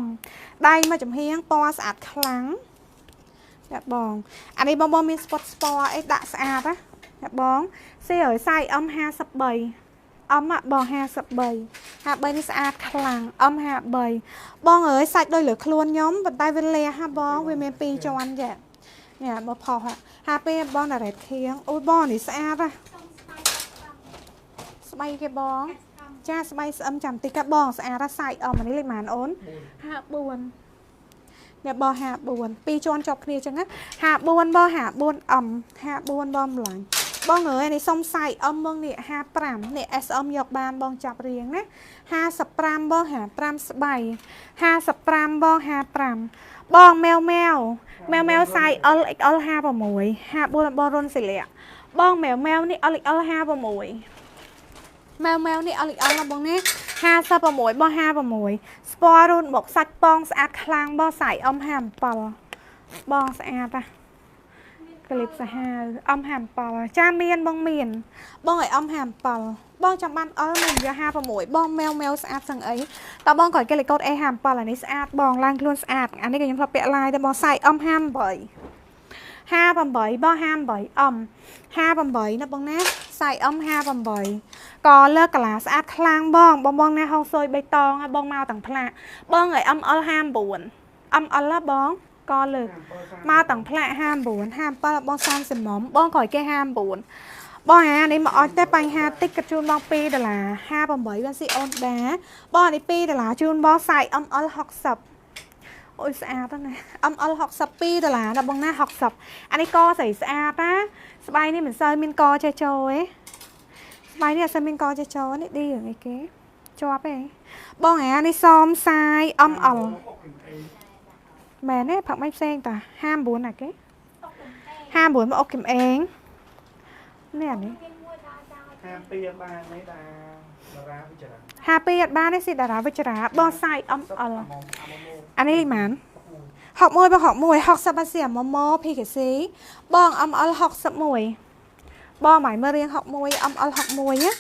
M ដៃមកចំហៀងពណ៌ស្អាតខ្លាំងអ្នកបងអានេះបងបងមាន spot sport អីដាក់ស្អាតណាអ្នកបងស៊ីឲ្យ size M 53 M បង53 53នេះស្អាតខ្លាំង M 53បងអើយសាច់ដូចលើខ្លួនខ្ញុំប៉ុន្តែវាលះហ่าបងវាមាន2ជាន់ចានេះមកផុស52បងណារ៉េតខៀងអូយបងនេះស្អាតណាស្បៃគេបង ចាស្បៃស្អឹមចាំតិចកាបងស្អាតណាសាច់ M នេះលេខប៉ុន្មានអូន54អ្នកបង54ពីរជាន់ជាប់គ្នាចឹងណា54បង54 M 54បងម្លាញ់បងអើយនេះសុំសាយ M បងនេះ55នេះ SM យកបានបងចាប់រៀងណា55បង55ស្បៃ55បង55បងមែវមែវមែវមែវសាយ L XL 56 54បងរុនសិលាបងមែវមែវនេះ L XL 56មែវមែវនេះ L XL ណាបងនេះ56បង56ស្ពររូនមកសាច់ពងស្អាតខ្លាំងបងសាយ M 57បងស្អាតណាក្លីបសាហាវ M 57ចាមានបងមានបងឲ្យ M 57បងចាំបាន L មិនយក56បងមែវមែវស្អាតសឹងអីតើបងក្រោយគេលេខកូដ A57 អានេះស្អាតបងឡើងខ្លួនស្អាតអានេះក៏ខ្ញុំធ្លាប់ពាក់ឡាយដែរបងសាយ M 58 58បង58 M 58ណាបងណាសាយ M 58ក៏លើកកាឡាស្អាតខ្លាំងបងបងបងណាហុងស៊ុយបៃតងឲ្យបងមកទាំងផ្លាកបងឲ្យ ML 59 ML ណាបងក៏លើកមកទាំងផ្លាក59 57បង30មុំបងក្រោយគេ59បងអានេះមកអត់ទេបញ្ហាតិចក៏ជូនបង2ដុល្លារ58បានស៊ីអូនដាបងអានេះ2ដុល្លារជូនបងសាយ ML 60អូយស្អាតណាស់ ML 62ដុល្លារណាបងណា60អានេះកស្រីស្អាតណាស្បៃនេះមិនសូវមានកចេះចូលទេស្បៃនេះអត់សូវមានកចេះចូលនេះឌីរឿងអីគេជាប់ទេបងអានេះសមសាយ ML មែនទេផឹកមិនផ្សេងតា59ណាគេ59មកអុកគឹមអេងនេះអានេះ 52បានទេតាតារាវិចារ 52អត់បានទេស៊ីតារាវិចារាបងសាយ ML អានេះលេខប៉ុន្មាន61បង61 60បាស៊ីម៉ូម៉ូ PKC បង ML 61បងម៉ៃមើលរៀង61 ML 61ណា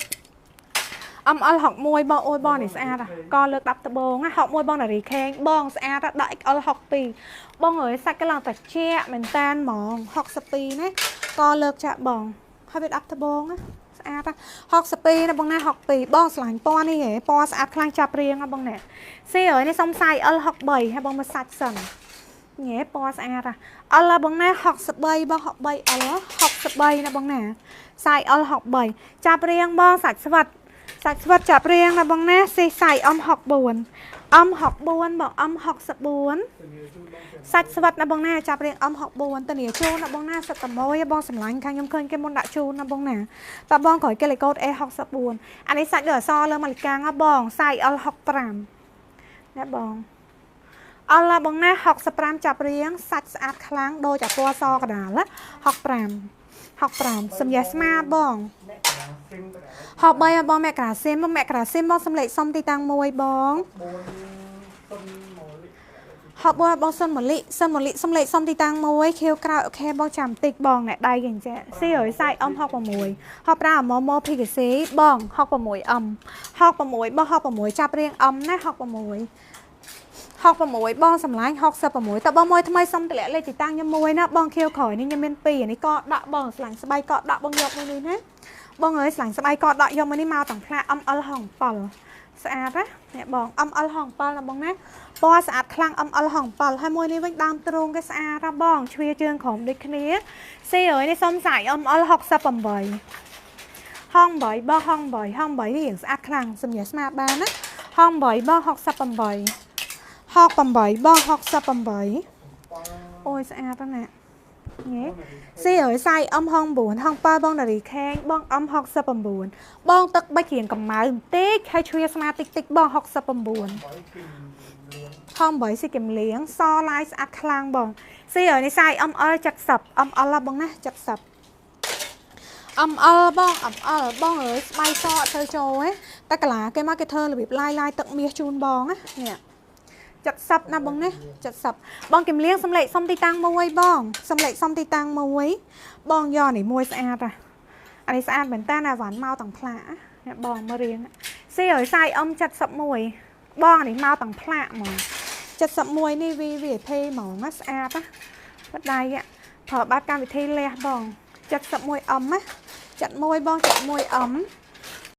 ML 61បងអូយបងនេះស្អាតកលើកដាប់ត្បូងណា61បងនារីខេងបងស្អាតដាក់ XL 62បងអើយសាច់កន្លងតាជាក់មែនតានហ្មង62ណាកលើកចាក់បងហើយវាដាប់ត្បូងណាស្អាត62ណាបងណា62បងស្លាញ់ពណ៌នេះហ៎ពណ៌ស្អាតខ្លាំងចាប់រៀងណាបងណាស៊ីអើយនេះសុំសាយ L 63ហើយបងមកសាច់សិនញ៉ែពណ៌ស្អាត L បងណា63បង63 L 63ណាបងណាសាយ L 63ចាប់រៀងបងសាច់ស្វិតសាច់ស្វិតចាប់រៀងណាបងណាស៊ីសាយ M 64 M 64បង M 64សាច់ស្វិតណាបងណាចាប់រៀង M 64តនីជូនណាបងណាសិតតមួយបងសម្លាញ់ខាងខ្ញុំឃើញគេមុនដាក់ជូនណាបងណាតើបងក្រោយគេលេខកូដ A64 អានេះសាច់លើអសលើម៉ាលីកាំងបងសាយ L 65ណាបងអល់ឡាបងណា65ចាប់រៀងសាច់ស្អាតខ្លាំងដូចអាពណ៌សកដាលណា65 65សំយ៉ាស្មាបង មករាស៊ីម 63បងមករាស៊ីមមករាស៊ីមបងសំលេខសុំទីតាំងមួយបង 4សុនម៉ូលី 64បងសុនម៉ូលីសុនម៉ូលីសំលេខសុំទីតាំងមួយខៀវក្រៅអូខេបងចាំតិចបងអ្នកដៃគេអញ្ចឹងស៊ីអើយសាយ M 66 65ម៉ូម៉ូ PKC បង66 M 66បង66ចាប់រៀង M ណា66 66បងសម្លាញ់66តើបងមួយថ្មីសុំតម្លាក់លេខទីតាំងខ្ញុំមួយណាបងខៀវក្រោយនេះខ្ញុំមាន2អានេះក៏ដាក់បងស្លាញ់ស្បៃក៏ដាក់បងយកមួយនេះណាបងអើយស្លាញ់ស្បៃក៏ដាក់យកមួយនេះមកទាំងផ្លាក ML ហង7ស្អាតណាអ្នកបង ML ហង7ណាបងណាពណ៌ស្អាតខ្លាំង ML ហង7ហើយមួយនេះវិញដើមទ្រូងគេស្អាតណាបងជ្វាជើងក្រោមដូចគ្នាស៊ីអើយនេះសុំសាយ ML 68ហង8បងហង8ហង8នេះរៀងស្អាតខ្លាំងសម្រាប់ស្មាបានណាហង8បង68 68បង68អូយស្អាតណាស់ញ៉េស៊ីអើយសាយ M ហង9ហង7បងនារីខេងបង M 69បងទឹកបិចរៀងកម្ៅបន្តិចហើយជ្វាស្មាតិចតិចបង69 8គីមលៀង ហង8ស៊ីគឹមលៀងសឡាយស្អាតខ្លាំងបងស៊ីអើយនេះសាយ ML 70 ML ហ៎បងណា70 ML បង ML បងអើយស្បៃសអត់ទៅចូលទេតែកាឡាគេមកគេធ្វើរបៀបឡាយឡាយទឹកមាសជូនបងណានេះ70ណាបងណា70បងគឹមលៀងសំលេខសុំទីតាំងមួយបងសំលេខសុំទីតាំងមួយបងយកនេះមួយស្អាតអានេះស្អាតមែនតើណាវ៉ាន់មកទាំងផ្លាកអ្នកបងមើលរៀងស៊ីឲ្យសាយ M 71បងអានេះមកទាំងផ្លាកហ្មង 71នេះ VVIP ហ្មងណាស្អាតណាបដៃប្រើបែបកម្មវិធីលះបង71 M ណា71បង71 M។